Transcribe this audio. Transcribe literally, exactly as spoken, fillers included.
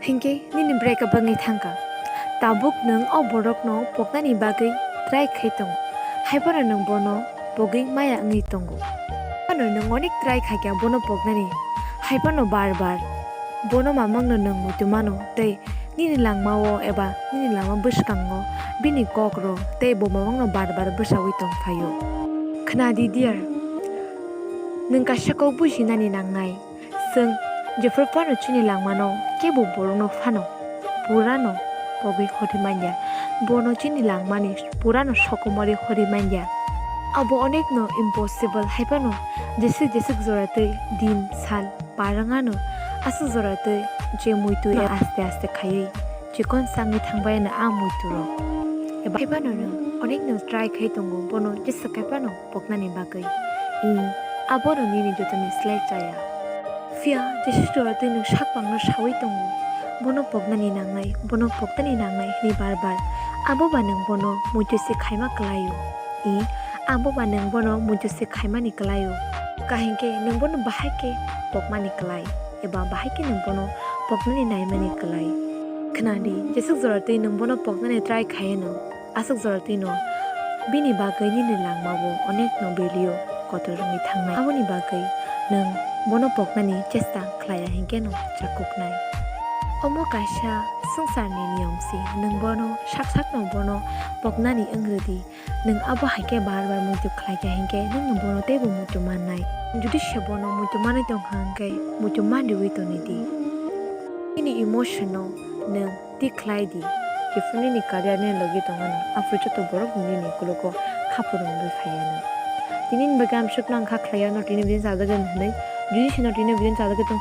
Hinkhe nini breakup wngwi thangkha. Tabuk nwng o borokno poknani bagwi try khai tongo. Haiphano nwng bono pogwi maya wngwi tongo. Haiphano nwng onek try khaikha bono poknani. Haiphano bar bar bono mamangno nwng muitu mano tei nini langmao eba nini langma bwskango bini kokro tei bo mamangno bar bar bwsaui tong phaio. Khna di dear, nwng kaisa kok bujinani nangnai. Chwng jephru phano chini langmano kebo borokno phano purano pogwi hori manya. Bono chini langmani purano sokomori hori manya. Abo onekno impossible hai phano jeswk jeswk jora tei din sal par wngano aswk jora tei je muitu aste aste khaiwi chikon sangwi thangbai ano a muitu rok. Eba hai phano nwng onekno try khai tongo bono jeswk hai phano poknani bagwi. Ih, abono nini jotoni slai chaya. Phiya jeswk jora twi nwng sak bangno saui tongo, bono poknani nangnai, bono poknani nangnai hwnwi bar bar. Abo ba nwng bono muitu se khaima kwlaio. Ih, abo ba nwng bono muitu se khaimani kwlaio. Kahinkhe nwng bono bahai khe pokmani kwlai, eba bahai khe nwng bono poknani naimani kwlai. Khna di, jeswk jora twi nwng bono poknani try khaiwi nwng aswk jora twino bini bagwi nini langmao onekno belio kotor wngwi thangnai. Aboni bagwi nwng bono poknani chesta khlaiya hinkhe no chakuknai. Omo kaisa swngcharni niyom se, nwng bono sak sakno bono poknani wng rwdi. Nwng abo hai khe bar bar muitu khlaikha hinkhe nwng bono teibo muitu mannai. Jodi se bono muitu manwi tongkha hinkhe muitu manriwi tonidi. Nini emotion no nwng Twi khlai di, jephru nini career ni logi tongmano, aphuru joto borok nini ukulogo kha phurungwi phaiya nw. Tini ni bagwi ang swkno ang kha khlaiya, no tini bini sajagwi hwnwi, jodi se no tini bini sajagwi tong